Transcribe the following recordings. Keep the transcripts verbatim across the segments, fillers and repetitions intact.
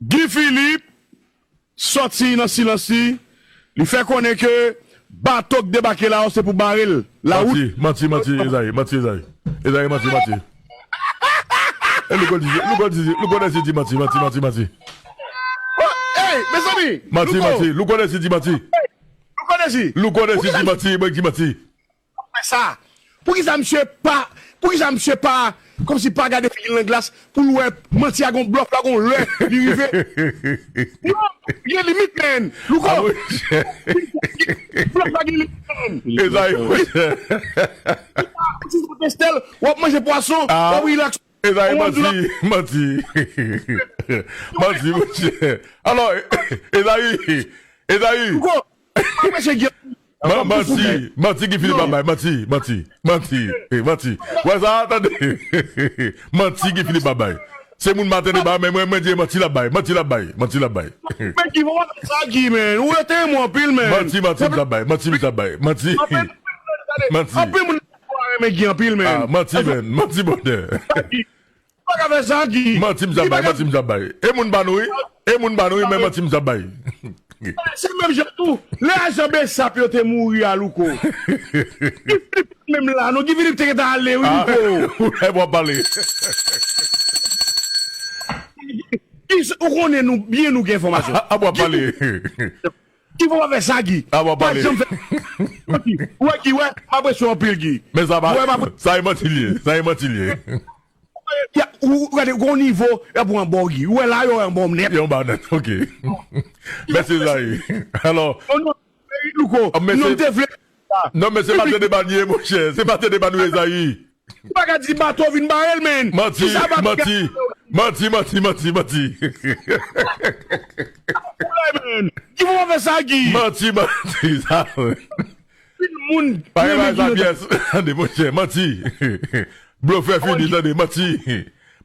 Guy Philippe sòti nan silans li, li fè konnen ke bato k debake la yo se pou bare l lawout. Manti, manti, manti, Ezayi, manti, Ezayi. Ezayi, manti, manti. E Louko di, Louko di, Louko Dèsi di manti, manti, manti, manti. Ey, mezanmi! Manti, Louko! Manti, Louko Dèsi di manti. Louko Dèsi! Louko Dèsi di manti, mwen di manti. Fè sa. Poukisa misye pa, poukisa misye pa, kòmsi pa gade figi l nan glas pou l wè manti a gon blòf la gon lè li rive? Non, gen limit, man. Louko. Blòf la gen limit, man. Ezayi, monchè. Si se Pestel, w ap manje pwason, w ap rilaks. Ezayi, manti, manti. Manti, monchè. Alò, Ezayi, Ezayi. Louko, pa preche Guy. Manti, manti Guy Philippe ap bay, manti, manti, manti, eh, manti. Wè sa, tande. Manti Guy Philippe ap bay. Se moun m a tande ba, men mwen, mwen di manti l ap bay, manti l ap bay, manti l ap bay. Men Guy, fò w pa fè sa, Guy, man. Ou rete mwen anpil, man. Manti, manti misye ap bay, manti misye ap bay, manti. Anpil moun pa renmen Guy anpil, man. Ah, manti, man, manti, bòdè. Ou pa ka fè sa, Guy. Manti misye ap bay, manti misye ap bay. E moun pa nou, wi. E moun pa nou, wi, men manti misye ap bay. Se menm jan tou. Lè ajan Besap yo te mouri a Louko. Guy Philippe menm la, non, Guy Philippe te gentan ale, wi, Louko. Ou la w ap pale. Ou konnen nou byen, nou gen enfòmasyon. A, a, w ap pale. Guy, fò w pa fè sa, Guy. A, w ap pale. Pa janm fè. Ou wè, Guy, wè, m apresye w anpil, Guy. Men sa pa, sa e manti l ye, sa e manti l ye. Ya, ou, ou gade, gon nivo, y ap pran bò, Guy. Ou wè la, yo anba w nèt. Yo anba w nèt, ok. Mèsi, Ezayi. Alò. Non, non, Louko, non, m te vle. Non, men se pa te deba n ye, monchè. Se pa te deba nou, Ezayi. Ou pa ka di bato vin bare l, men. Manti, manti, manti, manti, manti, manti. Ou la, men. Guy, fò w pa fè sa, Guy. Manti, manti, sa. Anpil moun. Pa gen bagay sa pyès. Tande, monchè, manti. Blofè fini, tande, manti.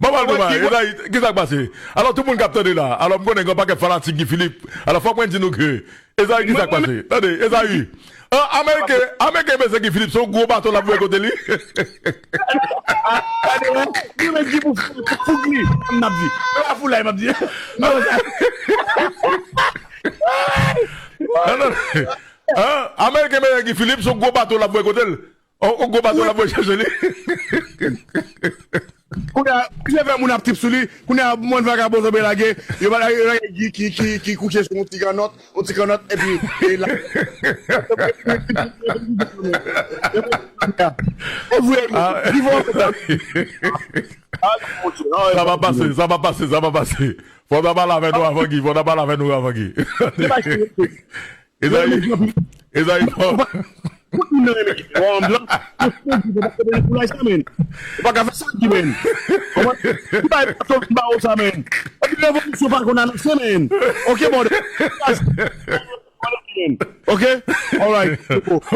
Bon, bon, bon, Ezayi, kisa k pase? Alò, tout moun k ap tande la, alò, m konnen gen yon pakèt fanatik Guy Philippe. Alò, fòk mwen di nou ke, Ezayi, kisa k pase? Tande, Ezayi. An, Ameriken, Ameriken bezwen Guy Philippe, se yon gwo bato l ap voye kote li. Gade, wi, men Guy pou fou, pou Guy, m ap di. E pa fou la, m ap di. Non, non. An, Ameriken bezwen Guy Philippe, se yon gwo bato l ap voye kote l. On, on gwo bato l ap voye chache li. Kounye a, plizyè fè moun ap trip sou li. Kounye a, moun vakabon tonbe lage. Yo pa lage, yo lage ki, ki, ki, ki kouche sou yon ti kannòt, yon ti kannòt, epi, e la. E vre, ah, li vo. Sa va pase, sa va pase, sa va pase. Fò w ta pale avè nou avan Guy, fò w ta pale avè nou avan Guy. Ezayi, Ezayi, bon. Tout moun nan renmen Guy Philippe. Bon, blan, tout moun di, fò pa kote pou laj sa, men. Ou pa ka fè sa, Guy, men. Konprann? Ou pa fè sa, men. Epi revolisyon pa konn anonse, men. Ok, bon. Ok? Alright.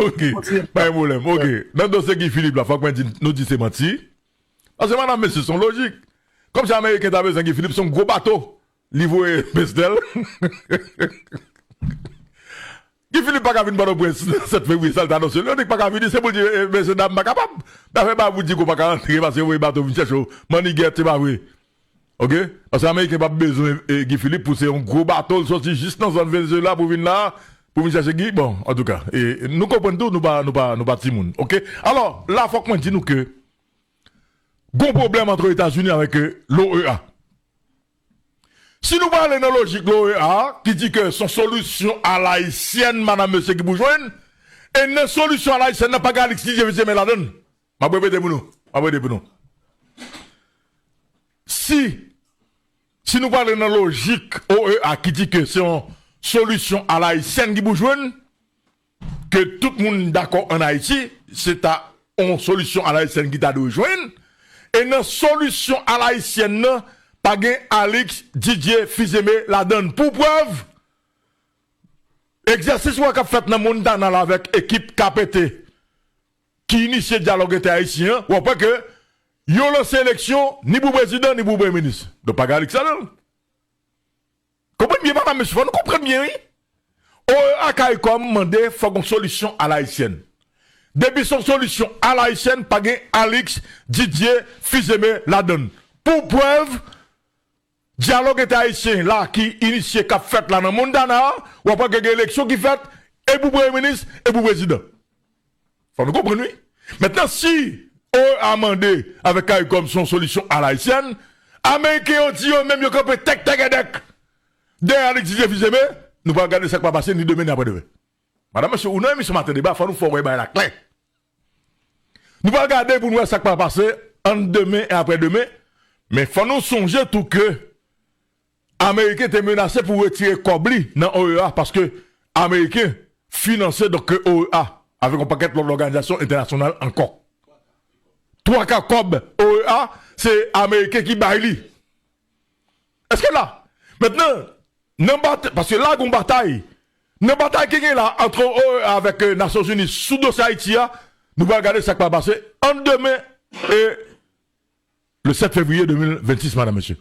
Ok. Pa gen pwoblèm. Ok. Nan dosye Guy Philippe la, fòk mwen di, nou di se manti. Paske madanm mesye, se yon lojik. Kòmsi Ameriken ta bezwen Guy Philippe, se yon gwo bato. Li voye Pestel. Guy Philippe pa ka vin Pòtoprens sèt fevriye, sa l ta anonse. Leonic pa ka vini, se pou l di, eh, mesye dam, m pa kapab. M ta fè ba pou di ke w pa ka rantre, paske yo voye bato vin chèche w. Mannigèt, se pa vre. Ok? Paske Ameriken p ap bezwen, eh, Guy Philippe pou se yon gwo bato, l sòti jis nan zòn Venezuela pou vin la, pou vin chèche Guy. Bon, antouka, eh, nou konprann tou, nou pa, nou pa, nou pa timoun. Ok? Alò, la, fòk mwen di nou ke gon pwoblèm ant Etazini avèk, eh, l'OEA. Si nou prale nan lojik l'OEA, ki di ke se yon solisyon alayisyèn, madanm mesye, ki pou jwenn, e nan solisyon alayisyèn nan, pa gen Alix Didier Fils-Aimé ladann. M ap repete pou nou. M ap repete pou nou. Si, si nou prale nan lojik OEA ki di ke se yon solisyon alayisyèn ki pou jwenn, ke tout moun dakò ann Ayiti, se ta yon solisyon alayisyèn ki ta dwe jwenn, e nan solisyon alayisyèn nan, pa gen Alix Didier Fils-Aimé ladann. Pou prèv, egzèsis w wè k ap fèt nan Montana la avèk ekip K P T, ki inisye dyalòg entè-ayisyen an, w ap wè ke yo lanse eleksyon ni pou prezidan, ni pou premye minis. Donk, pa gen Alix ladan l. Konprann byen, madanm, mesye, fò nou konprann byen, wi. OEA, CARICOM mande fòk gon solisyon alayisyèn. Depi se yon solisyon alayisyèn, pa gen Alix Didier Fils-Aimé ladann. Pou prèv, dyalòg entè-ayisyen la ki inisye, k ap fèt la nan Montana a, w ap wè ke gen eleksyon ki fèt, e pou premye minis, e pou prezidan. Fò nou konprann, wi. Mentnan, si O E A mande avèk CARICOM se yon solisyon alaisyèn, Ameriken yo di yo menm yo kanpe tèk tègèdèk dèyè Alexis Tchividieme, nou pral gade sa k pral pase ni demen ni aprèdemen. Madanm, mesye, ou nan emisyon Maten Deba, fò nou fè w wè bagay la klè. Nou pral gade pou nou wè sa k pral pase ant demen e aprèdemen, men fò nou sonje tou ke Ameriken te menase pou retire kòb li nan O E A, paske Ameriken finanse, donk, ke O E A avèk yon pakèt lòt òganizasyon entènasyonal ankò. Twa ka kòb O E A, se Ameriken ki bay li. Èske la? Mentnan, nan batay, paske la gon batay. Nan batay ki gen la ant O E A avèk, euh, Nasyonzini sou dosye Ayiti a, nou pral gade sa k pral pase ant demen e le sèt fevriye de mil vennsis, madanm, mesye.